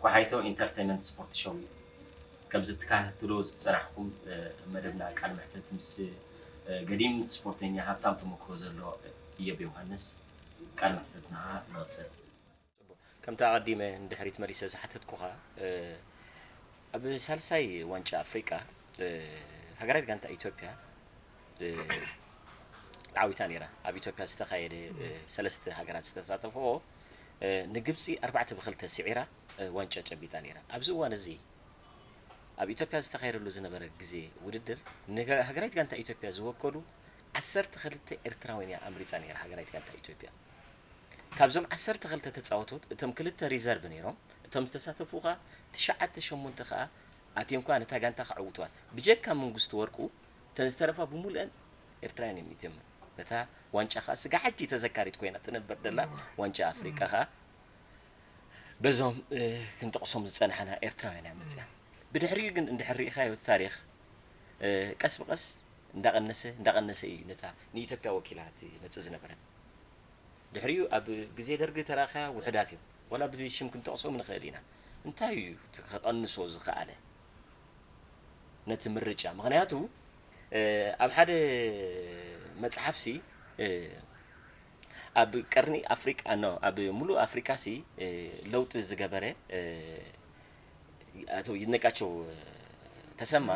ወሓይቶ ኢንተርቴይንመንት ስፖርት ሾው እዩ። ከምዚ ትከታተልዎ ዝጸናሕኩም መደብና ቃል መሕተት ምስ ገዲም ስፖርተኛ ሃብታም ተመክሮ ዘለዎ እዮብ ዮሃንስ ቃል መሕተትና ንቕጽል። ከምቲ ኣቐዲመ ንድሕሪት መሊሰ ዝሓተትኩኻ ኣብ ሳልሳይ ዋንጫ ኣፍሪቃ ሃገራዊት ጋንታ ኢትዮጵያ ተዓዊታ ነይራ። ኣብ ኢትዮጵያ ዝተኻየደ ሰለስተ ሃገራት ዝተሳተፈዎ ንግብፂ ኣርባዕተ ብክልተ ስዒራ ዋንጫ ጨቢጣ ነይራ። ኣብዚ እዋን እዚ ኣብ ኢትዮጵያ ዝተኻየደሉ ዝነበረ ግዜ ውድድር ንሃገራዊት ጋንታ ኢትዮጵያ ዝወከሉ ዓሰርተ ክልተ ኤርትራውያን እያ ኣምሪፃ ነይራ ሃገራዊት ጋንታ ኢትዮጵያ። ካብዞም ዓሰርተ ክልተ ተፃወቶት እቶም ክልተ ሪዘርቭ ነይሮም፣ እቶም ዝተሳተፉ ከዓ ትሽዓተ ሸሞንተ ከዓ ኣትዮም ከዓ ነታ ጋንታ ከዕውትዋ። ብጀካ መንግስቲ ወርቁ እተን ዝተረፋ ብምሉአን ኤርትራውያን እዮም እትዮም። ነታ ዋንጫ ከዓ ስጋ ሕጂ ተዘካሪት ኮይና ትነበር ደላ ዋንጫ ኣፍሪቃ ከዓ በዞም ክንጠቕሶም ዝፀናሕና ኤርትራውያን እያ መፅያ። ብድሕሪኡ ግን እንድሕር ሪኢኻዮ እቲ ታሪክ ቀስ ብቀስ እንዳቀነሰ እንዳቀነሰ እዩ ነታ ንኢትዮጵያ ወኪላ ትመፅእ ዝነበረት። ድሕሪኡ ኣብ ግዜ ደርጊ ተራእኻያ ውሑዳት እዮም። ዋላ ብሽም ክንጠቕሶም ንኽእል ኢና። እንታይ እዩ እቲ ከቐንሶ ዝኸኣለ ነቲ ምርጫ? ምኽንያቱ ኣብ ሓደ መፅሓፍሲ ኣብ ቀርኒ ኣፍሪቃ ኖ ኣብ ሙሉእ ኣፍሪቃሲ ለውጢ ዝገበረ ኣቶ ይድነቃቸው ተሰማ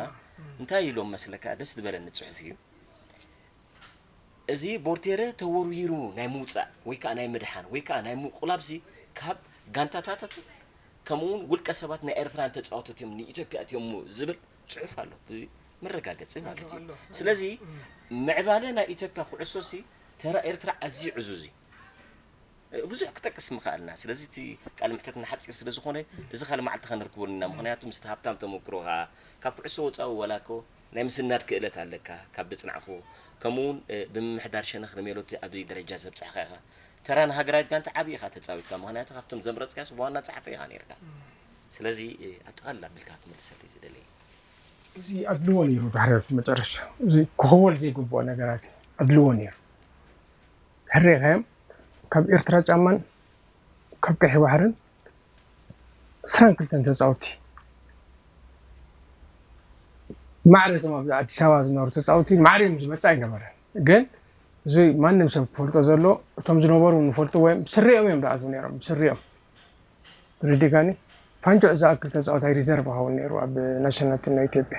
እንታይ ኢሎም መስለካ? ደስ ዝበለኒ ፅሑፍ እዩ። እዚ ቦርቴረ ተወርዊሩ ናይ ምውፃእ ወይ ከዓ ናይ ምድሓን ወይ ከዓ ናይ ምቁላብሲ ካብ ጋንታታት ከምኡ እውን ውልቀ ሰባት ናይ ኤርትራን ተፃወቶት እዮም ንኢትዮጵያ እትዮም ዝብል ፅሑፍ ኣሎ። እዚ መረጋገፂ ማለት እዩ። ስለዚ ምዕባለ ናይ ኢትዮጵያ ኩዕሶ ሲ ተራ ኤርትራ ኣዝዩ ዕዙዝ እዩ። ብዙሕ ክጠቅስ ምኽኣልና። ስለዚ እቲ ቃለ መሕተትና ሓፂር ስለ ዝኾነ እዚ ካልእ መዓልቲ ከነርክበሉ ኢና። ምኽንያቱ ምስቲ ሃብታም ተመክሮ ከዓ ካብ ኩዕሶ ወፃኢ ዋላ እኮ ናይ ምስናድ ክእለት ኣለካ ካብ ደፅናዕኹ ከምኡ እውን ብምምሕዳር ሸነኽ ንሜሎቲ ኣብዚ ደረጃ ዘብፃሕካ ኢኻ። ተራ ንሃገራዊት ጋንታ ዓብዪ ኢኻ ተፃዊትካ። ምኽንያቱ ካብቶም ዘምረፅካስ ብዋና ፀሓፊ ኢኻ ነይርካ። ስለዚ ኣጠቓልል ኣቢልካ ክትመልሰለይ ዝደለየ። እዚ ኣድልዎ ነይሩ ድሕሪ ኣብቲ መጨረሻ እዚ ክኽወል ዘይግብኦ ነገራት እዩ ኣድልዎ ነይሩ። ሕሬኻዮም ካብ ኤርትራ ጫማን ካብ ቀይሕ ባሕርን ዕስራን ክልተን ተፃወቲ ማዕረ እቶም ኣብ ኣዲስ ኣበባ ዝነበሩ ተፃወቲ ማዕረ እዮም ዝመፅእ ኣይነበረን። ግን እዚ ማንም ሰብ ክፈልጦ ዘሎ እቶም ዝነበሩ ንፈልጡ ወይም ስሪኦም እዮም ዝኣትዉ ነይሮም ስሪኦም ተረዲእካኒ? ፋንጆዕ ዝኣክል ተፃዋታይ ሪዘርቭ ክኸውን ነይሩ ኣብ ናሽናል ቲም ናይ ኢትዮጵያ።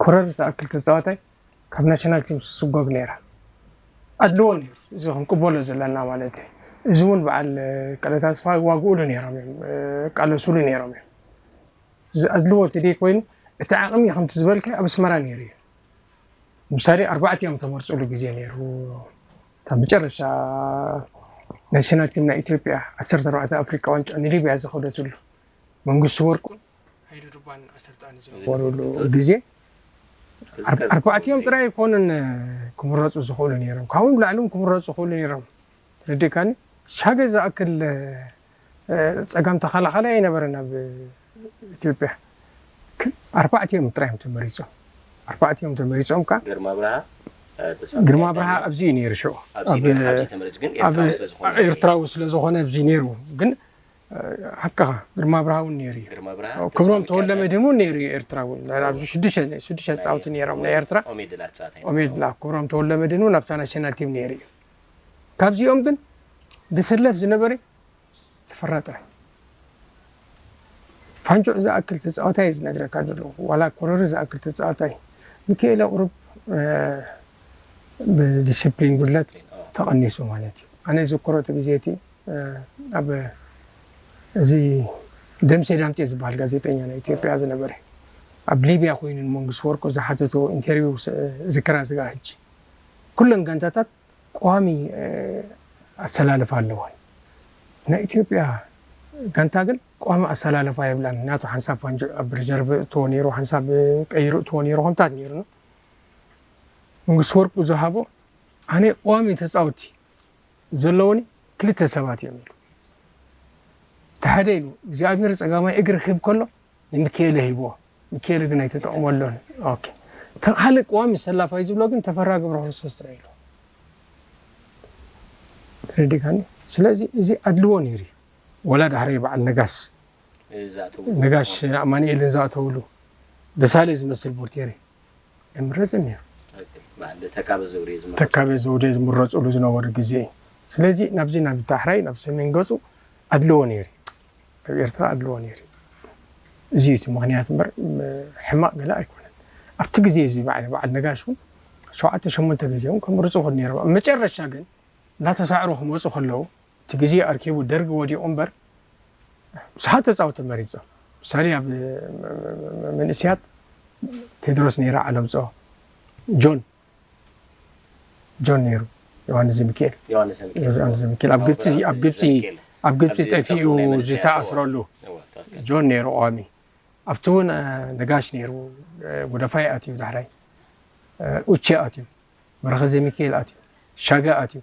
ኮረር ዝኣክል ተፃዋታይ ካብ ናሽናል ቲም ስጎግ ነይራ። ኣድልዎ ነይሩ። እዚ ክንቅበሎ ዘለና ማለት እዩ። እዚ እውን በዓል ቀለታ ስፋ ዋግኡሉ ነይሮም እዮም ቃለሱሉ ነይሮም እዮም። እዚ ኣድልዎ ተደይ ኮይኑ እቲ ዓቕሚ ከምቲ ዝበልካ ኣብ ኣስመራ ነይሩ እዩ። ምሳሌ ኣርባዕተ እዮም ተመርፅሉ ግዜ ነይሩ። ካብ መጨረሻ ናሽናል ቲም ናይ ኢትዮጵያ ዓሰርተ ኣርባዕተ ኣፍሪካ ዋንጫ ንሊብያ ዝኸደትሉ መንግስቲ ወርቁ ሃይሉ ዱባን ኣሰልጣኒ ዝነበሩሉ ግዜ ኣርባዕቲኦም ጥራይ ኣይኮኑን ክምረፁ ዝኽእሉ ነይሮም። ካብኡ ንላዕሊ ክምረፁ ይኽእሉ ነይሮም። ተረዲእካኒ? ሻገ ዝኣክል ፀጋም ተኸላኻላይ ኣይነበረን ኣብ ኢትዮጵያ። ኣርባዕቲኦም ጥራይ እዮም ተመሪፆም። ኣርባዕቲኦም ተመሪፆም ከዓ ግርማ ብርሃ ኣብዚ እዩ ነይሩ ሽዑ ኤርትራዊ ስለዝኾነ ኣብዚ ነይሩ ግን ሓቅኻ ግርማ ብርሃ እውን ነይሩ እዩ። ክብሮም ተወልደ መድህን እውን ነይሩ እዩ ኤርትራ እውን ኣብዚ ሽዱሽተ ፃውቲ ነይሮም ናይ ኤርትራ ኦሜድላ ክብሮም ተወልደ መድህን እውን ኣብታ ናሽናል ቲም ነይሩ እዩ። ካብዚኦም ግን ዝስለፍ ዝነበረ ተፈራ ጥራይ። ፋንጆዕ ዝኣክል ተፃዋታይ ዝነግረካ ዘለኹ ዋላ ኮረሪ ዝኣክል ተፃዋታይ ሚካኤለ ቁሩብ ብዲስፕሊን ጉድለት ተቐኒሱ ማለት እዩ። ኣነ ዝክሮ እቲ ግዜ እቲ ኣብ እዚ ደምሴ ዳምጤ ዝበሃል ጋዜጠኛ ናይ ኢትዮጵያ ዝነበረ ኣብ ሊብያ ኮይኑ ንመንግስቲ ወርቁ ዝሓተቶ ኢንተርቪው ዝክራ ስጋ ሕጂ ኩለን ጋንታታት ቀዋሚ ኣሰላልፋ ኣለወን። ናይ ኢትዮጵያ ጋንታ ግን ቀዋሚ ኣሰላልፋ የብላን። ናቱ ሓንሳብ ፋንጆ ኣብ ሪዘርቭ እትዎ ነይሩ፣ ሓንሳብ ቀይሩ እትዎ ነይሩ ከምታት ነይሩ። መንግስቲ ወርቁ ዝሃቦ ኣነ ቀዋሚ ተፃወቲ ዘለውኒ ክልተ ሰባት እዮም ኢሉ። እቲ ሓደ ኢሉ እግዚኣብሔር ፀጋማይ እግሪ ክህብ ከሎ ንሚካኤለ ሂብዎ። ሚካኤለ ግን ኣይተጠቕመሎን። ኦኬ። እቲ ካልእ ቀዋሚ ሰላፋይ ዝብሎ ግን ተፈራ ገብረ ክርስቶስ ጥራይ ኢሉ። ተረዲእካኒ? ስለዚ እዚ ኣድልዎ ነይሩ እዩ። ወላ ዳሕረይ በዓል ነጋስ ዝኣተው ነጋሽ ኣማኑኤልን ዝኣተውሉ ደሳለ ዝመስል ቦርቴሪ ኣይምረፅን ነይሩ። በዓል ተካበ ዘውዴ ዝመ ተካበ ዘውዴ ዝምረፅሉ ዝነበሩ ግዜ እዩ። ስለዚ ናብዚ ናብ ዳሕራይ ናብ ሰሜን ገፁ ኣድልዎ ነይሩ፣ ኣብ ኤርትራ ኣድልዎ ነይሩ። እዚ እዩ እቲ ምክንያት እምበር ም- ሕማቕ ገለ ኣይኮነን። ኣብቲ ግዜ እዚ በዓል በዓል ነጋሽ እውን ሸውዓተ ሸሞንተ ግዜ እውን ከምርፁ ይኽእሉ ነይሮም። ኣብ መጨረሻ ግን እናተሳዕሩ ክመፁ ከለዉ እቲ ግዜ ኣርኪቡ ደርጊ ወዲቑ እምበር ብዙሓት ተፃወቲ መሪፆም። ምሳሌ ኣብ መንእስያት ቴድሮስ ነይራ፣ ዓለምፀኦ ጆን ጆን ነይሩ፣ ዮሃንስ ዘሚካኤል ዮሃንስ ዘሚካኤል ዮሃንስ ዘሚካኤል ኣብ ግብፂ ኣብ ግብፂ ኣብ ግብፂ ጠፊኡ ዝተኣስረሉ ጆን ነይሩ ቀዋሚ። ኣብቲ እውን ነጋሽ ነይሩ፣ ጉደፋይ ኣትዩ፣ ዳሕራይ ኡቼ ኣትዩ፣ በረኸት ዘሚካኤል ኣትዩ፣ ሻጋ ኣትዩ።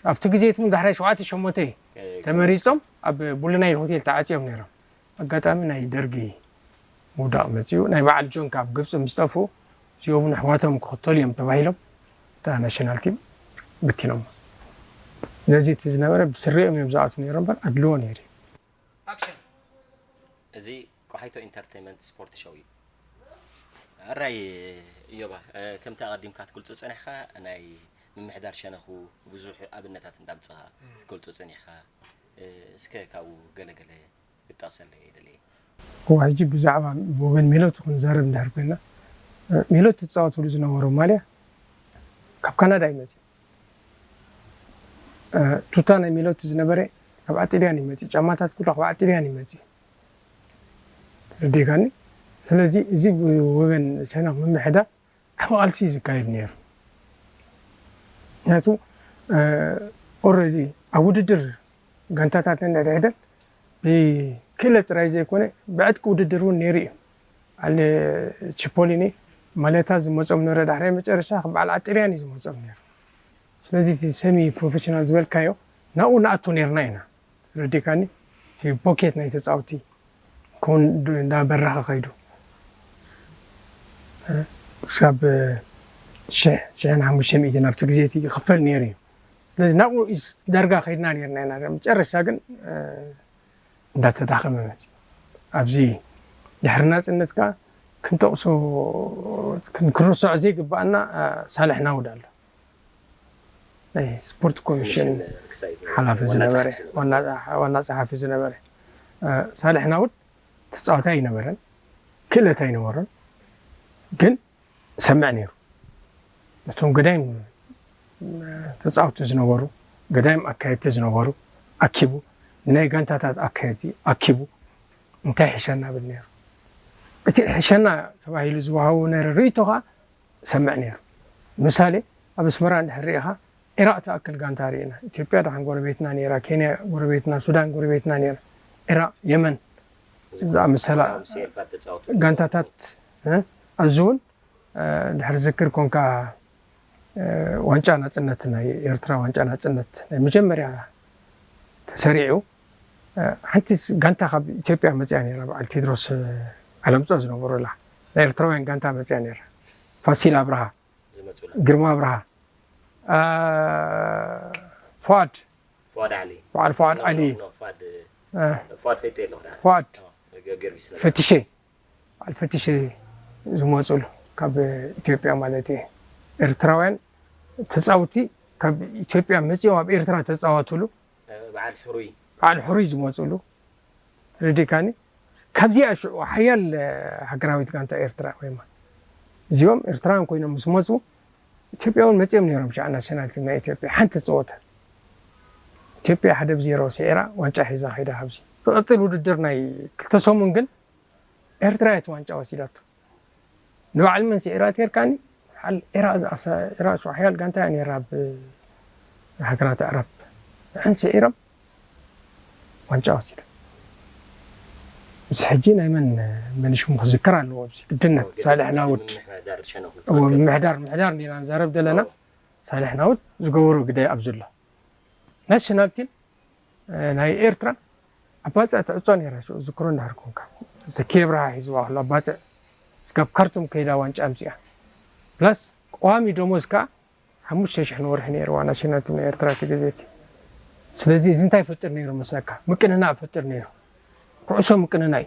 ኣብቲ ግዜ እቲ እውን ዳሕራይ ሸውዓተ ሸሞንተ ተመሪፆም ኣብ ቡሉናይል ሆቴል ተዓፅዮም ነይሮም። ኣጋጣሚ ናይ ደርጊ ምውዳቕ መፂኡ፣ ናይ በዓል ጆን ካብ ግብፂ ምስ ጠፍኡ እዚኦም እውን ኣሕዋቶም ክኽተሉ እዮም ተባሂሎም እታ ናሽናል ቲም በቲኖም። ስለዚ እቲ ዝነበረ ብስሪኦም እዮም ዝኣትዉ ነይሮም እምበር ኣድልዎ ነይሩ እዩ። እዚ ቆሓይቶ ኢንተርቴንመንት ስፖርት ሾው እዩ። ኣራይ እዮባ፣ ከምቲ ኣቐዲምካ ትገልጾ ጸኒሕካ ናይ ምምሕዳር ሸነኹ ብዙሕ ኣብነታት እንዳምጽኻ ትገልጾ ጸኒሕካ፣ እስከ ካብኡ ገለገለ ክጠቕሰለይ ይደሊ። እዋ ሕጂ ብዛዕባ ወገን ሜሎት ክንዛረብ እንድሕር ኮይና፣ ሜሎት ትፃወትሉ ዝነበሩ ማልያ ካብ ካናዳ ይመፅእ። ቱታ ናይ ሜሎት ዝነበረ ካብ ኣጥልያን ይመፅእ፣ ጫማታት ኩሉ ካብ ኣጥልያን ይመፅእ። ተረዲእካኒ? ስለዚ እዚ ወገን ሸነኽ ምምሕዳር ዓቢ ቃልሲ እዩ ዝካየድ ነይሩ። ምክንያቱ ኦረዲ ኣብ ውድድር ጋንታታት ነንሕድሕደን ብክእለት ጥራይ ዘይኮነ ብዕጥቂ ውድድር እውን ነይሩ እዩ። ኣለ ቺፖሊኒ ማለታ ዝመፆም ነረ ዳሕራይ መጨረሻ ከም በዓል ኣጥርያን እዩ ዝመፆም ነይሩ። ስለዚ እቲ ሰሚ ፕሮፌሽናል ዝበልካዮ ናብኡ ንኣቱ ነርና ኢና። ተረዲእካኒ? እቲ ቦኬት ናይ ተፃውቲ ከምኡ እንዳበራኸ ከይዱ ክሳብ ሽሕ ሽሕን ሓሙሽተ ሚእትን ኣብቲ ግዜ እቲ ይኽፈል ነይሩ እዩ። ስለዚ ናብኡ ዳርጋ ከይድና ነርና ኢና። መጨረሻ ግን እንዳተዳኸመ መፂ። ኣብዚ ድሕሪ ናፅነት ከዓ ክንጠቕሶ ክንክርሶዕ ዘይግባኣና ሳልሕ ናውድ ኣሎ። ናይ ስፖርት ኮሚሽን ሓላፊ ዝነበረ ዋና ጸሓፊ ዝነበረ ሳልሕ ናውድ ተጻዋታይ ኣይነበረን፣ ክእለት ኣይነበሮን፣ ግን ሰምዕ ነይሩ። ነቶም ገዳይም ተጻወቲ ዝነበሩ ገዳይም ኣካየድቲ ዝነበሩ ኣኪቡ ናይ ጋንታታት ኣካየድቲ ኣኪቡ እንታይ ሕሸና ብል ነይሩ። እቲ ሕሸና ተባሂሉ ዝወሃቡ ነረ ርእይቶ ከዓ ሰምዕ ነይሩ። ምሳሌ ኣብ ኣስመራ እንድሕር ርኢኻ ኢራቕ ትኣክል ጋንታ ርኢና። ኢትዮጵያ ደሓን ጎረቤትና ነይራ፣ ኬንያ ጎረቤትና፣ ሱዳን ጎረቤትና ነይራ፣ ኢራቕ፣ የመን ዝኣመሰላ ጋንታታት ኣብዚ እውን ድሕሪ ዝክር ኮንካ ዋንጫ ናፅነት ናይ ኤርትራ ዋንጫ ናፅነት ናይ መጀመርያ ተሰሪዑ ሓንቲ ጋንታ ካብ ኢትዮጵያ መፅያ ነይራ። በዓል ቴድሮስ ኣለምፀ ዝነበሩላ ናይ ኤርትራውያን ጋንታ መፅያ ነይራ። ፋሲል ኣብርሃ፣ ግርማ ኣብርሃ፣ ፉኣድ ፉኣድ ዓሊ በዓል ፉኣድ ዓሊ ፉኣድ ፈትሸ በዓል ፈትሸ ዝመፅሉ ካብ ኢትዮጵያ ማለት እየ። ኤርትራውያን ተፃውቲ ካብ ኢትዮጵያ መፂኦም ኣብ ኤርትራ ተፃወትሉ በዓል ሕሩይ በዓል ሕሩይ ዝመፅሉ ተረዲካኒ። ካብዚኣ ሽዑ ሓያል ሃገራዊት ጋንታ ኤርትራ ኮይማ እዚኦም ኤርትራውያን ኮይኖም ምስ መፁ ኢትዮጵያ እውን መፂኦም ነይሮም። ሽዓ ናሽናል ቲም ናይ ኢትዮጵያ ሓንቲ ፀወታ ኢትዮጵያ ሓደ ብዜሮ ስዒራ ዋንጫ ሒዛ ከይዳ። ካብዚ ዝቐፅል ውድድር ናይ ክልተ ሰሙን ግን ኤርትራ እያ እቲ ዋንጫ ወሲዳቶ። ንበዓል መን ስዒራ ተርካኒ ሓል ኢራቅ ዝኣሰ ኢራቅ ሽዑ ሓያል ጋንታ እያ ነይራ ኣብ ሃገራት ኣዕራብ ንሕን ስዒሮም ዋንጫ ወሲዶም። ምስ ሕጂ ናይ መን መን ሽሙ ክዝከር ኣለዎ ኣብዚ ግድነት ሳልሕ ናውድ ምምሕዳር ምምሕዳር እንዲና ንዛረብ ዘለና ሳልሕ ናውድ ዝገበሮ ግዳይ ኣብዚ ኣሎ። ናሽናል ቲም ናይ ኤርትራ ኣባፅዕ ትዕፆ ነይራ። ዝክሮ እንዳሕር ኮንካ ተኪ ኣብርሃ ሒዝዋ ከሎ ኣባፅዕ ስጋብ ካርቱም ከይዳ ዋንጫ ኣምፅኣ ፕላስ ቀዋሚ ደሞዝ ከዓ ሓሙሽተ ሽሕ ንወርሒ ነይርዋ ናሽናል ቲም ናይ ኤርትራ እቲ ግዜ እቲ። ስለዚ እዚ እንታይ ይፈጥር ነይሩ መስለካ? ምቅንናእ ይፈጥር ነይሩ። ኩዕሶ ምቅንናይ።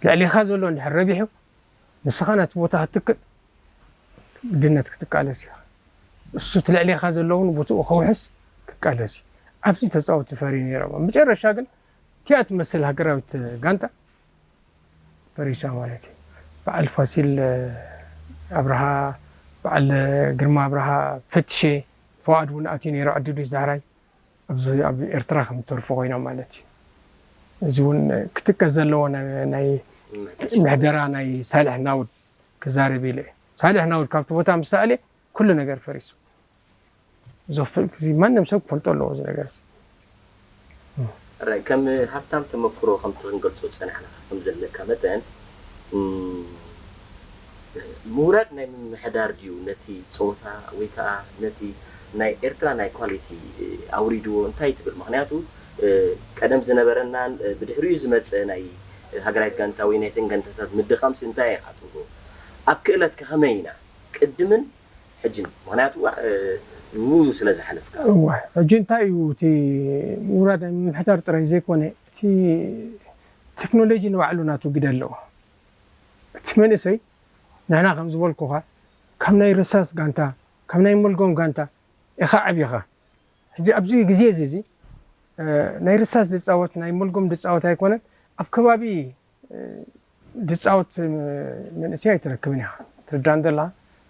ልዕሌኻ ዘሎ እንድሕር ረቢሑ፣ ንስኻ ናቲ ቦታ ክትክእ፣ ግድነት ክትቃለስ ኢኻ። እሱ እቲ ልዕሌኻ ዘሎ እውን ቦትኡ ከውሕስ ክቃለስ እዩ። ኣብዚ ተጻወትቲ ፈርዩ ነይሮም። ኣብ መጨረሻ ግን እቲኣ ትመስል ሃገራዊት ጋንታ ፈሪሳ ማለት እዩ። በዓል ፋሲል ኣብርሃ፣ በዓል ግርማ ኣብርሃ፣ ፈትሼ፣ ፈዋድ እውን ኣትዩ ነይሩ ዓዲ ዱስ ዳሕራይ። ኣብዚ ኣብ ኤርትራ ከም እተርፉ ኮይኖም ማለት እዩ። እዚ እውን ክጥቀስ ዘለዎ ናይ ናይ ምሕደራ ናይ ሳልሕ ናውድ ክዛረብ ኢለ እየ። ሳልሕ ናውድ ካብቲ ቦታ ምስ ሰኣለ ኩሉ ነገር ፈሪሱ። ዘፍ-፣ እዚ ማንም ሰብ ክፈልጦ ኣለዎ እዚ ነገር እዚ። ራይ ከም ሃብታም ተመክሮ ከምቲ ክንገልጾ ዝጸናሕና ከም ዘለካ መጠን እም፣ ምውራድ ናይ ምምሕዳር ድዩ ነቲ ጸወታ ወይ ከዓ ነቲ ናይ ኤርትራ ናይ ኳሊቲ ኣውሪድዎ እንታይ ትብል? ምክንያቱ ቀደም ዝነበረናን ብድሕሪኡ ዝመፀ ናይ ሃገራዊት ጋንታ ወይ ናይተን ጋንታታት ምድኻምሲ እንታይ ኢኻ ትብሎ? ኣብ ክእለት ከኸመይ ኢና ቅድምን ሕጅን? ምክንያቱ ንኡ ስለ ዝሓለፍካ። እዋ ሕጂ እንታይ እዩ እቲ ምውራድ ናይ ምምሕዳር ጥራይ ዘይኮነ እቲ ቴክኖሎጂ ንባዕሉ ናቱ ግደ ኣለዎ። እቲ መንእሰይ ንሕና ከም ዝበልኩኻ ካብ ናይ ርሳስ ጋንታ ካብ ናይ መልጎም ጋንታ ኢኻ ዓቢኻ። ሕጂ ኣብዚ ግዜ እዚ እዚ ናይ ርሳስ ዝፃወት ናይ መልጎም ዝፃወት ኣይኮነን። ኣብ ከባቢ ዝፃወት መንእሰይ ኣይትረክብን ኢኻ። ትርዳን ዘለኻ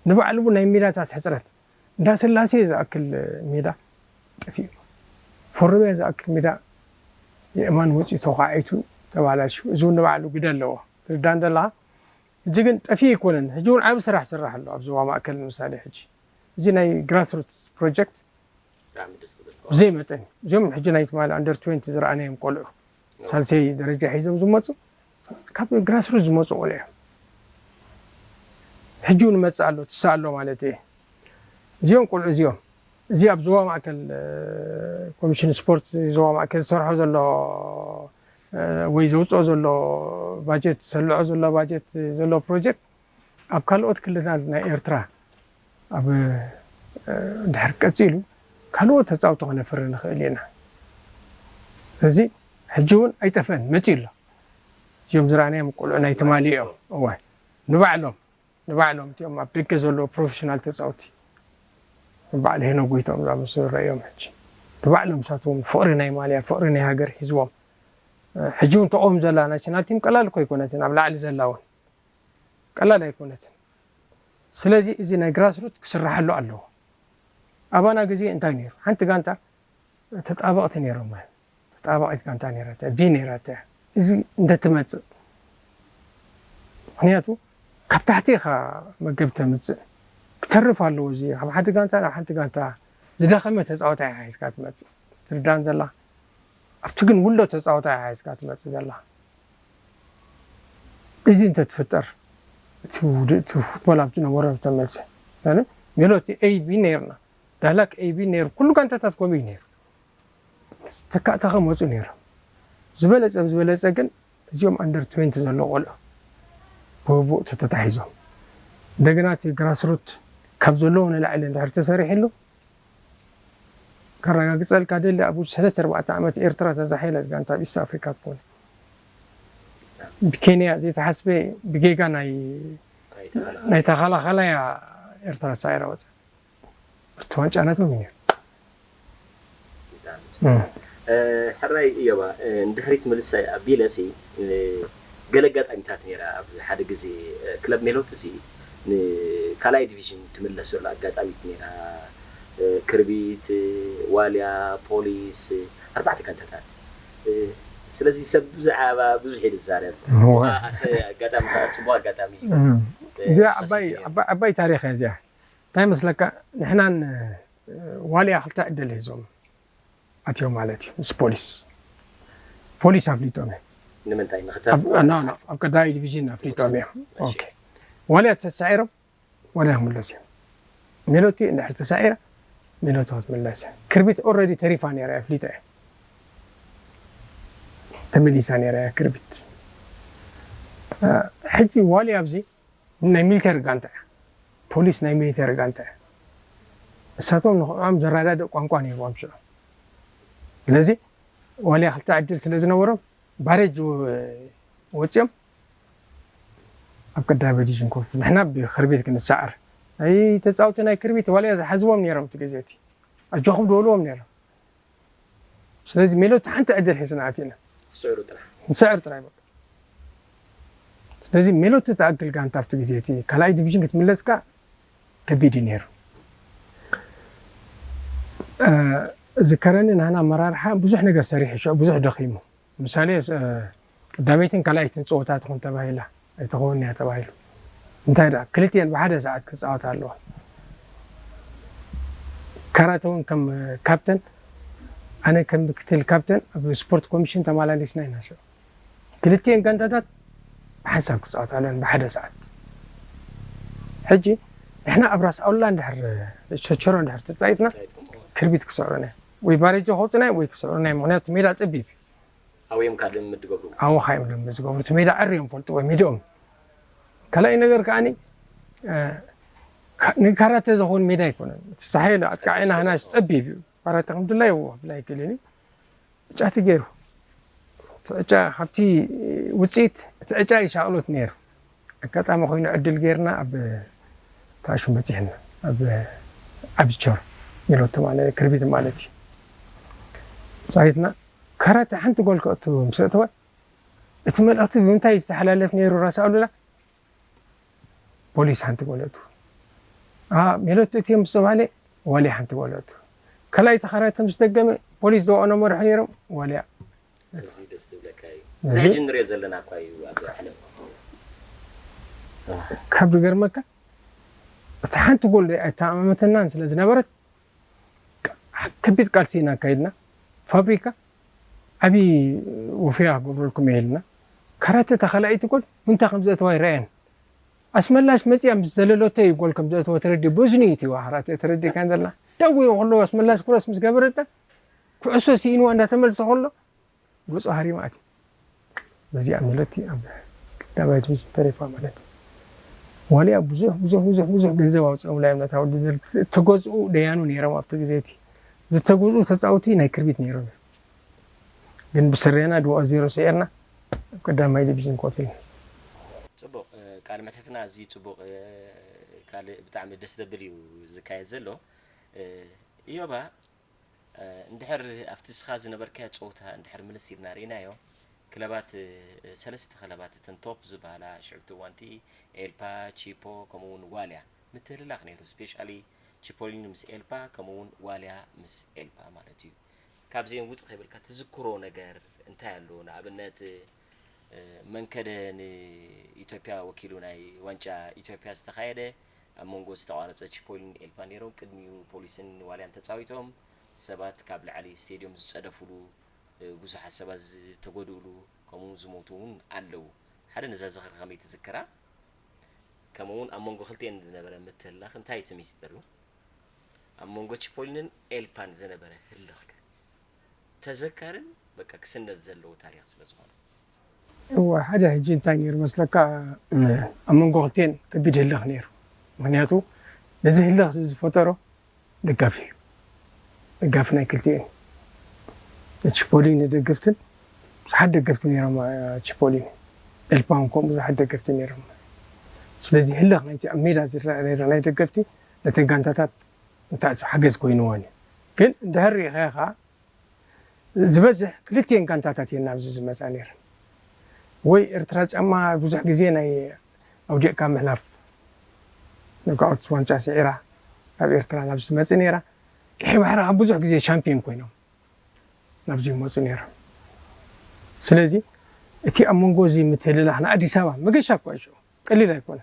ንባዕሉ እውን ናይ ሜዳታት ሕፅረት እንዳ ስላሴ ዝኣክል ሜዳ ጠፊኡ፣ ፎርምያ ዝኣክል ሜዳ የእማን ወፂኡ ተኳዒቱ ተባላሹ። እዚ እውን ንባዕሉ ግደ ኣለዎ። ትርዳን ዘለኻ ሕጂ ግን ጠፊኡ ኣይኮነን። ሕጂ እውን ዓብ ስራሕ ስራሕ ኣሎ ኣብ ዞባ ማእከል ንምሳሌ ሕጂ እዚ ናይ ግራስሩት ፕሮጀክት ብጣዕሚ ደስ ትብል። ብዘይ መጠን እዚኦም ሕጂ ናይ ትማሊ ኣንደር ትዌንቲ ዝረኣናዮም ቆልዑ ሳልሰይ ደረጃ ሒዞም ዝመፁ ካብ ግራስሩት ዝመፁ ቆልዑ እዮም። ሕጂ እውን መፅእ ኣሎ ትሳ ኣሎ ማለት እየ። እዚኦም ቆልዑ እዚኦም እዚ ኣብ ዞባ ማእከል ኮሚሽን ስፖርት ዞባ ማእከል ዝሰርሖ ዘሎ ወይ ዘውፅኦ ዘሎ ባጀት ዝሰልዖ ዘሎ ባጀት ዘሎ ፕሮጀክት ኣብ ካልኦት ክልላት ናይ ኤርትራ ኣብ ድሕር ቀፂሉ ካልኦት ተፃውቲ ክነፍሪ ንኽእል ኢና። ስለዚ ሕጂ እውን ኣይጠፍአን መፂኡ ኣሎ። እዚኦም ዝረኣናዮም ቆልዑ ናይ ትማሊ እዮም። እዋይ ንባዕሎም ንባዕሎም እቲኦም ኣብ ደገ ዘለዉ ፕሮፌሽናል ተፃውቲ በዓል ሄኖ ጎይቶም ዝኣመሰሉ ረእዮም ሕጂ ንባዕሎም ሳትዎም ፍቕሪ ናይ ማልያ ፍቕሪ ናይ ሃገር ሒዝዎም ሕጂ እውን ተቆም ዘላ ናሽናል ቲም ቀላል እኮ ኣይኮነትን ኣብ ላዕሊ ዘላ እውን ቀላል ኣይኮነትን። ስለዚ እዚ ናይ ግራስሩት ክስራሓሉ ኣለዎ። ኣባና ግዜ እንታይ ነይሩ? ሓንቲ ጋንታ ተጣበቕቲ ነይሮም። ተጣበቒት ጋንታ ነይራታ፣ ቢ ነይራታ። እዚ እንተትመፅእ ምክንያቱ ካብ ታሕቲ ኢኻ መገብ ተምፅእ ክተርፍ ኣለዎ። እዚ ካብ ሓንቲ ጋንታ ናብ ሓንቲ ጋንታ ዝደኸመ ተፃወታይ ሓይዝካ ትመፅእ ትርዳን ዘላ ኣብቲ ግን ውሎ ተፃወታይ ሓይዝካ ትመፅእ ዘላ እዚ እንተትፍጠር እቲ ውድ- እቲ ፉትቦል ኣብ ዝነበሮ ተመልሰ ሜሎቲ ኤቢ ነይርና ዳህላክ ኤቢ ነይሩ ኩሉ ጋንታታት ከምኡ እዩ ነይሩ ተካእታ ከመፁ ነይሮም ዝበለፀ ዝበለፀ ግን እዚኦም ኣንደር ትዌንቲ ዘሎ ቆልዑ ብህቡእ ተተታሒዞም እንደገና እቲ ግራስሩት ካብ ዘለዎ ንላዕሊ እንድሕር ተሰሪሕሉ ከረጋግፀልካ ደሊ ኣብ ውሽጢ ሰለስተ ኣርባዕተ ዓመት ኤርትራ ተዛሒለት ጋንታ ኣብ ኢስት ኣፍሪካ ትኮነ ብኬንያ ዘይተሓስበ ብጌጋ ናይ ናይ ተኸላኸላያ ኤርትራ ሳዒራ ወፀ እቲ ዋንጫ ናቶም እዩ ነይሩ። ሕራይ እዮባ ንድሕሪት ምልስ ኣቢለ ሲ ገለ ኣጋጣሚታት ነይራ ኣብ ሓደ ግዜ ክለብ ሜሎት ሲ ንካልኣይ ዲቪዥን ትምለሰሉ ኣጋጣሚት ነይራ ክርቢት ዋልያ ፖሊስ ኣርባዕተ ጋንታታት ስለዚ ሰብ ብዛዕባ ብዙሕ እዩ ዝዛረብ ኣጋጣሚ ጽቡቅ ኣጋጣሚ እዚኣ ዓባይ ታሪክ እያ እዚኣ እንታይ መስለካ ንሕናን ዋልያ ክልተ ዕድል ሒዞም ኣትዮም ማለት እዩ ምስ ፖሊስ ፖሊስ ኣፍሊጦም እዮም ንምንታይ ኣብ ቀዳማይ ዲቪዥን ኣፍሊጦም እዮም ዋልያ ተሳዒሮም ዋልያ ክምለሱ እዮም ሜሎቲ እንድሕር ተሳዒራ ሜሎቲ ክትምለስ እያ ክርቢት ኦረዲ ተሪፋ ነይራ እያ ኣፍሊጣ እያ ተመሊሳ ነይራ እያ ክርቢት ሕጂ ዋልያ ኣብዚ ናይ ሚሊተሪ ጋንታ እያ ፖሊስ ናይ ሚሊተሪ ጋንታ እያ እሳቶም ንክዕም ዘረዳድእ ቋንቋ ነይርዎም ሽዑ ስለዚ ዋልያ ክልተ ዕድል ስለ ዝነበሮም ባሬጅ ወፂኦም ኣብ ቀዳማይ ዲቪዥን ኮፍ፣ ንሕና ብክርቢት ክንሰዓር፣ ናይ ተፃውቲ ናይ ክርቢት ዋልያ ዝሓዝዎም ነይሮም እቲ ግዜ እቲ። ኣጆኹም ዝበልዎም ነይሮም። ስለዚ ሜሎት ሓንቲ ዕድል ሒዝና ኣቲና። ስዕሩ ጥራሕ። ንስዕር ጥራይ በቃ። ስለዚ ሜሎት ትኣክል ጋንታ ኣብቲ ግዜ እቲ ካልኣይ ዲቪዥን ክትምለስካ ከቢድ እዩ ነይሩ። ዝከረኒ ናህና ኣመራርሓ ብዙሕ ነገር ሰሪሑ፣ ሽዑ ብዙሕ ደኺሙ። ምሳሌ ቀዳመይትን ካልኣይትን ፀወታ ትኹን ተባሂላ ኣይትኸውን እያ ተባሂሉ። እንታይ ደኣ ክልቲኤን ብሓደ ሰዓት ክፃወታ ኣለዋ። ካራተ እውን ከም ካፕተን፣ ኣነ ከም ምክትል ካፕተን ኣብ ስፖርት ኮሚሽን ተመላሊስና ኢና። ሽዑ ክልቲኤን ጋንታታት ብሓንሳብ ክፃወታ ኣለወን ብሓደ ሰዓት። ሕጂ ንሕና ኣብ ራስ ኣሉላ እንድሕር ቸቸሮ እንድሕር ተፃይትና ክርቢት ክስዕሩና ወይ ባሬጆ ከውፅና ወይ ክስዕሩና፣ ምክንያቱ ሜዳ ፀቢብ እዩ። ኣውዮም ካልእ ምድገብሩ ኣወኻ እዮም ደም ዝገብሩ። እቲ ሜዳ ዕር እዮም ፈልጥዎ ሜዳኦም። ካልኣይ ነገር ከዓኒ ንካራተ ዝኸውን ሜዳ ኣይኮነን። እቲ ሳሕል ኣጥቃዒና ህናሽ ፀቢብ እዩ። ካራተ ከም ድላይ ይዎ ብላይ ክልን እዩ። ዕጫ እቲ ገይሩ እቲ ዕጫ ካብቲ ውፅኢት እቲ ዕጫ ይሻቕሎት ነይሩ። ኣጋጣሚ ኮይኑ ዕድል ጌርና ኣብ ታሹ በፂሕና ኣብ ዓብቸር ሚሎቶ ማለት ክርቢት ማለት እዩ። ፃይትና ካራተ ሓንቲ ጎል ከእቱ ምስ እተወ እቲ መልእኽቲ ብምንታይ ዝተሓላለፍ ነይሩ ራስ ኣሉላ? ፖሊስ ሓንቲ ጎል እቱ ሜሎት እቲ ምስ ተባህለ ዋልያ ሓንቲ ጎል እቱ ካልኣይ ተኻራተ ምስ ደገመ ፖሊስ ዝወቀኖ መርሑ ነይሮም ዋልያ እዚ ደስ ትብለካ እዩ። እዚ ሕጂ ንሪኦ ዘለና እኳ እዩ ኣብ ዓለም። ካብ ዝገርመካ እቲ ሓንቲ ጎል ኣይተኣማመተናን ስለ ዝነበረት ከቢድ ቃልሲ ኢና ኣካይድና። ፋብሪካ ዓብዪ ወፍያ ክገብረልኩም እየ ኢልና። ካራተ እታ ካልኣይቲ ጎል ምንታይ ከም ዘእተዋ ኣይረኣየን። ኣስመላሽ መፅያ ምስ ዘለለቶ እዩ ጎል ከም ዘእተወ ተረዲኡ። በዝኑ እዩ እቲ ካራተ ተረዲእካ ዘለና። ደው እዩ ከሎ ኣስመላሽ ክሮስ ምስ ገበረታ ኩዕሶ ስኢንዋ እንዳተመልሰ ከሎ ገጹ ሃሪማ ኣትዩ። በዚኣ ሚሎቲ ኣብ ቀዳማይ ዲቪዥን ተሪፋ ማለት ዋልያ ብዙሕ ብዙሕ ብዙሕ ብዙሕ ገንዘብ ኣውፅኦም ላይ እምነታ ውድድር እተገዝኡ ደያኑ ነይሮም ኣብቲ ግዜ እቲ ዝተገዝኡ ተፃውቲ ናይ ክርቢት ነይሮም እዮም። ግን ብስሬና ድዋ ዜሮ ስዒርና ኣብ ቀዳማይ ዲቪዥን ኮፍ ኢልና። ፅቡቕ ቃል ምሕትትና ኣዝዩ ፅቡቕ ካልእ ብጣዕሚ ደስ ዘብል እዩ ዝካየድ ዘሎ እዮባ እንድሕር ኣብቲ እስኻ ዝነበርካዮ ፀወታ እንድሕር ምልስ ኢልና ርኢናዮ ክለባት ሰለስተ ክለባት እተን ቶፕ ዝበሃላ ሽዑ እቲ እዋንቲ ኤልፓ፣ ቺፖ ከምኡ እውን ዋልያ ምትህልላኽ ነይሩ። ስፔሻሊ ቺፖሊኒ ምስ ኤልፓ ከምኡ እውን ዋልያ ምስ ኤልፓ ማለት እዩ። ካብዚአን ውፅእ ከይበልካ ትዝክሮ ነገር እንታይ ኣሎ? ንኣብነት መንከደ ንኢትዮጵያ ወኪሉ ናይ ዋንጫ ኢትዮጵያ ዝተኻየደ ኣብ መንጎ ዝተቋረፀ ቺፖሊን ኤልፓ ነይሮም። ቅድሚኡ ፖሊስን ዋልያን ተፃዊቶም። ሰባት ካብ ላዕሊ ስቴድዮም ዝፀደፉሉ፣ ብዙሓት ሰባት ዝተጎድእሉ፣ ከምኡ ዝሞቱ እውን ኣለዉ። ሓደ ነዛ ዝኽሪ ከመይ ትዝክራ? ከምኡ እውን ኣብ መንጎ ክልቲኤን ዝነበረ ምትህልላኽ እንታይ እቲ ሚስጥር እዩ? ኣብ መንጎ ቺፖሊንን ኤልፓን ዝነበረ ህልኽ ከ? ተዘካርን በቃ ክስነድ ዘለዎ ታሪኽ ስለ ዝኾነ። እወ፣ ሓደ ሕጂ እንታይ ነይሩ መስለካ፣ ኣብ መንጎ ክልቲኤን ከቢድ ህልኽ ነይሩ። ምኽንያቱ ነዚ ህልኽ እዚ ዝፈጠሮ ደጋፊ እዩ። ደጋፊ ናይ ክልቲኤን። ንቺፖሊኒ ደገፍትን ብዙሓት ደገፍቲ ነይሮም። ቺፖሊኒ ኤልፓ እውን ከምኡ ብዙሓት ደገፍቲ ነይሮም። ስለዚ ህልኽ ናይቲ ኣብ ሜዳ ዝረኣ ነይሩ ናይ ደገፍቲ ነተን ጋንታታት እንታይ ሓገዝ ኮይንዎን እዩ። ግን እንድሕር ርኢኻዮ ከዓ ዝበዝሕ ክልቲኤን ጋንታታት እየን ናብዚ ዝመፃ ነይረን። ወይ ኤርትራ ጫማ ብዙሕ ግዜ ናይ ኣውዲቕካ ምሕላፍ ነቃውት ዋንጫ ስዒራ ካብ ኤርትራ ናብዚ ትመፅእ ነይራ። ቀይሕ ባሕሪ ካብ ብዙሕ ግዜ ሻምፒዮን ኮይኖም ናብዚ ይመፁ ነይሮም። ስለዚ እቲ ኣብ መንጎ እዚ ምትህልላኽ ንኣዲስ ኣበባ መገሻ እኳ እዩ ሽዑ ቀሊል ኣይኮነ።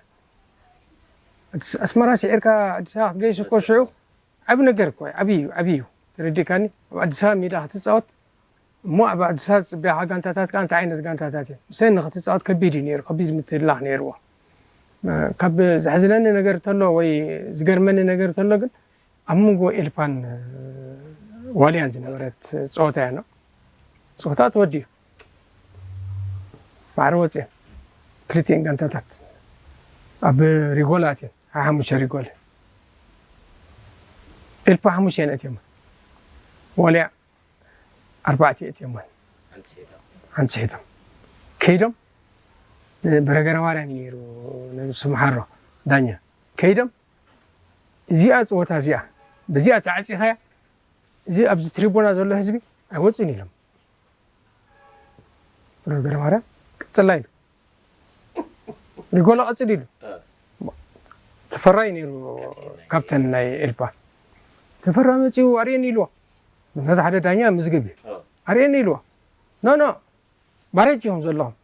ኣስመራ ስዒርካ ኣዲስ ኣበባ ክትገይሽ እኮ ሽዑ ዓቢ ነገር እኮ እዩ። ዓቢ እዩ፣ ዓቢ እዩ። ተረዲእካኒ? ኣብ ኣዲስ ኣበባ ሜዳ ክትፃወት እሞ ኣብ ኣዲስ ኣበባ ዝፅበያኻ ጋንታታት ከዓ እንታይ ዓይነት ጋንታታት እዮም? ምሰን ንክትፃወት ከቢድ እዩ ነይሩ፣ ከቢድ ምትህልላኽ ነይርዎ። ካብ ዘሕዝነኒ ነገር ተሎ ወይ ዝገርመኒ ነገር ተሎ ግን ኣብ መንጎ ኤልፓን ዋልያን ዝነበረት ፀወታ እያ ነው። ፀወታ ተወዲኡ ማዕረ ወፅኤ ክልቲኤን ጋንታታት ኣብ ሪጎል ኣትየን ሓሙሽተ ሪጎል ኤልፓ ሓሙሽተ እየን ኣትየማ ዋልያ ኣርባዕተ እትየማን ኣንፅሒቶም ከይዶም፣ ብረገረ ማርያም እዩ ነይሩ ነብሱ መሓሮ ዳኛ። ከይዶም እዚኣ ፀወታ እዚኣ ብዚኣ ተዓፂኻያ፣ እዚ ኣብዚ ትሪቡና ዘሎ ህዝቢ ኣይወፅን ኢሎም። ብረገረ ማርያም ቅፅላ ኢሉ፣ ሪጎሎ ቀፅል ኢሉ። ተፈራይ ነይሩ ካፕተን ናይ ኤልፓ። ተፈራ መፂኡ ኣርእየኒ ኢልዎ። ነዚ ሓደ ዳኛ ምዝግብ እዩ። ኣርእየኒ ኢልዎ። ኖ ኖ፣ ባሬጅ እዮም ዘለኹም።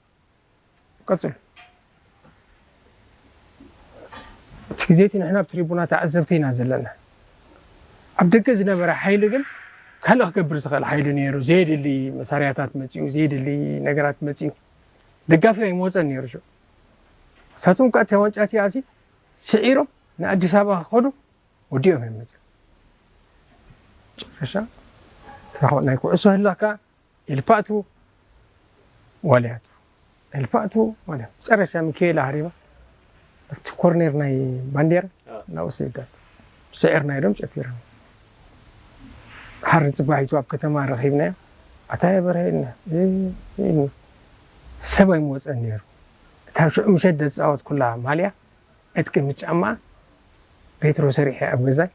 ቀፅሉ። እቲ ግዜ እቲ ንሕና ኣብ ትሪቡና ተዓዘብቲ ኢና ዘለና። ኣብ ደገ ዝነበረ ሓይሊ ግን ካልእ ክገብር ዝኽእል ሓይሊ ነይሩ። ዘየድሊ መሳርያታት መፂኡ፣ ዘየድሊ ነገራት መፂኡ። ደጋፊ ኣይመወፀን ነይሩ። ሽዑ ንሳቶም ከዓ እታ ዋንጫ እቲኣ እዚ ስዒሮም ንኣዲስ ኣበባ ክኸዱ ወዲኦም እዮም መፅኦም። መጨረሻ ናይ ኩዕሶ ህላካ ኢልፓ ኣትዉ፣ ዋልያ ኣትዉ፣ ኢልፓ ኣትዉ፣ ዋልያ። መጨረሻ ሚካኤል ሃሪባ ኣብቲ ኮርኔር ናይ ባንዴራ ናብኡ ሰይዳት። ስዒርና ኢሎም ጨፊሮም። ሓርን ፅባሒቱ ኣብ ከተማ ረኺብናዮ። ኣታ የበርሀ ኢልና፣ እ፣ ኢልና። ሰብ ኣይመወፀን ነይሩ። እታ ሽዑ ምሸት ዘፃወት ኩላ ማልያ ዕጥቂ ምስ ጫማ ቤትሮ ሰሪሐ ኣብ ገዛይ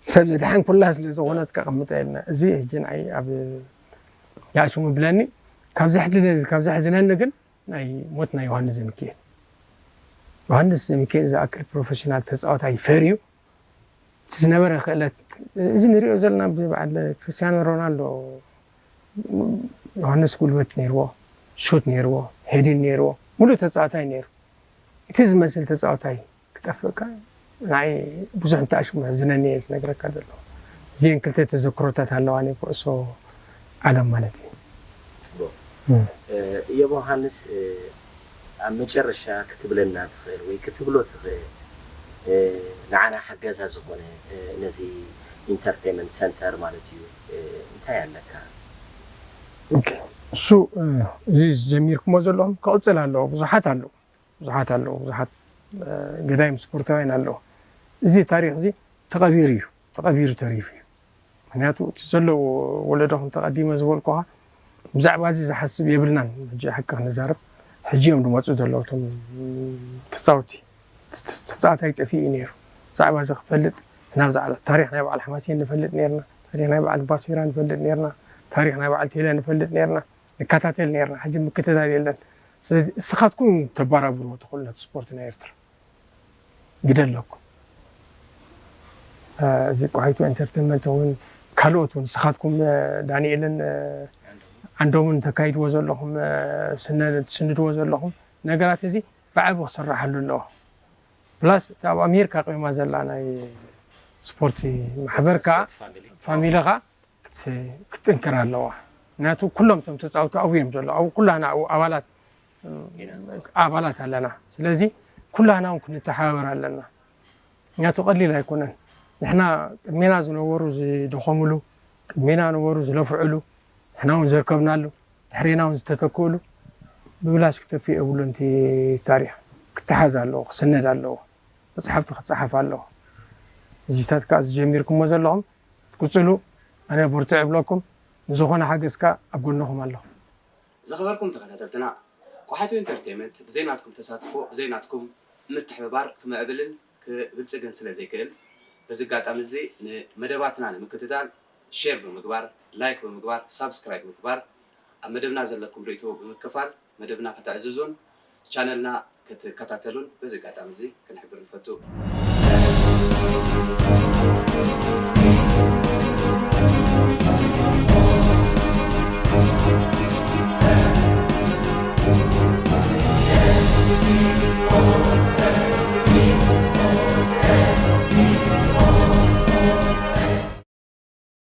ሰብ ዘድሓን ኩላ ስለ ዝኾነት ከቐምጠ የልና። እዚ ሕጂ ንዓይ ኣብ ያእሱ ምብለኒ። ካብ ዘሕዝነ-፣ ካብ ዘሕዝነኒ ግን ናይ ሞት ናይ ዮሃንስ ዘሚካኤል። ዮሃንስ ዘሚካኤል ዝኣክል ፕሮፌሽናል ተፃዋታይ ፈርዩ፣ እቲ ዝነበረ ክእለት፣ እዚ ንሪኦ ዘለና ብበዓል ክርስቲያኖ ሮናልዶ፣ ዮሃንስ ጉልበት ነይርዎ፣ ሹት ነይርዎ፣ ሄዲን ነይርዎ፣ ሙሉእ ተፃዋታይ ነይሩ። እቲ ዝመስል ተፃዋታይ ክጠፍእ ከኣ ንዓይ ብዙሕ እንተኣሽሙ መሕዝነኒ እየ ዝነግረካ ዘለኹ። እዚአን ክልተ ተዘክሮታት ኣለዋ ናይ ኩዕሶ ዓለም ማለት እዩ። ጽቡቕ። እም። እ፣ እዮብ ዮሃንስ፣ እ፣ ኣብ መጨረሻ ክትብለና ትኽእል ወይ ክትብሎ ትኽእል፣ እ፣ ንዓና ሓገዛ ዝኾነ፣ እ፣ ነዚ ኢንተርቴይመንት ሰንተር ማለት እዩ፣ እ፣ እንታይ ኣለካ? ኦኬ። እሱ፣ እ፣ እዚ ጀሚርኩሞ ዘለኹም ክቕጽል ኣለዎ። ብዙሓት ኣለዉ። ብዙሓት ኣለዉ። ብዙሓት፣ እ፣ ገዳይም ስፖርታውያን ኣለዉ። እዚ ታሪኽ እዚ ተቐቢሩ እዩ። ተቐቢሩ ተሪፉ እዩ። ምኽንያቱ እቲ ዘለዎ ወለዶ ከም ተቐዲመ ዝበልኩኻ ብዛዕባ እዚ ዝሓስብ የብልናን። ሕጂ ሓቂ ክንዛረብ ሕጂ እዮም ዝመፁ ዘለዉ እቶም ተፃወቲ። ተ-፣ ተ-፣ ተፃዋታይ ጠፊኡ እዩ ነይሩ። ብዛዕባ እዚ ክፈልጥ ናብ ዛዕባ ታሪኽ ናይ በዓል ሓማሴን ንፈልጥ ነይርና፣ ታሪኽ ናይ በዓል ባሲራ ንፈልጥ ነይርና፣ ታሪኽ ናይ በዓል ቴለ ንፈልጥ ነይርና፣ ንከታተል ነይርና። ሕጂ ምክትታል የለን። ስለዚ እስኻትኩም ተበራብርዎ ትኽእሉ ነቲ ስፖርት ናይ ኤርትራ። ግደ ኣለኩም። እ፣ እዚ ቆሓይቶ ኢንተርቴንመንት እውን ካልኦት እውን ንስኻትኩም፣ እ፣ ዳንኤልን፣ እ፣ ዓንዶምን ተካይድዎ ዘለኹም፣ እ፣ ስነ-፣ ትስንድዎ ዘለኹም ነገራት እዚ ብዓቢ ክስራሓሉ ኣለዎ። ፕላስ እታ ኣብ ኣሜሪካ ቆይማ ዘላ ናይ ስፖርቲ ማሕበር ከዓ ፋሚሊ ከዓ ክት-፣ ክትጥንክር ኣለዋ። ምክንያቱ ኩሎም እቶም ተፃውቲ ኣብኡ እዮም ዘለዉ። ኣብኡ ኩላና ኣብኡ ኣባላት፣ ኣባላት ኣለና። ስለዚ ኩላና እውን ክንተሓባበር ኣለና። ምክንያቱ ቀሊል ኣይኮነን። ንሕና ቅድሜና ዝነበሩ ዝደኸሙሉ፣ ቅድሜና ነበሩ ዝለፍዕሉ፣ ንሕና እውን ዘርከብናሉ፣ ድሕሬና እውን ዝተተክእሉ ብብላሽ ክጠፍእ የብሉን። እቲ ታሪኽ ክተሓዝ ኣለዎ፣ ክስነድ ኣለዎ፣ መፅሓፍቲ ክፀሓፍ ኣለዎ። እዚታት ከዓ ዝጀሚርኩሞ ዘለኹም ትቅፅሉ፣ ኣነ ብርትዕ እብለኩም፣ ንዝኾነ ሓገዝ ከዓ ኣብ ጎንኹም ኣለኹ። ዝኸበርኩም ተኸታተልትና፣ ቆሓይቶ ኢንተርቴይመንት ብዘይ ናትኩም ተሳትፎ፣ ብዘይ ናትኩም ምትሕብባር ክምዕብልን ክብልጽግን ስለ ዘይክእል፣ በዚ ኣጋጣሚ እዚ ንመደባትና ንምክትታል ሼር ብምግባር፣ ላይክ ብምግባር፣ ሳብስክራይብ ብምግባር፣ ኣብ መደብና ዘለኩም ርእይቶ ብምክፋል መደብና ከተዕዝዙን ቻነልና ክትከታተሉን በዚ ኣጋጣሚ እዚ ክንሕብር ንፈቱ።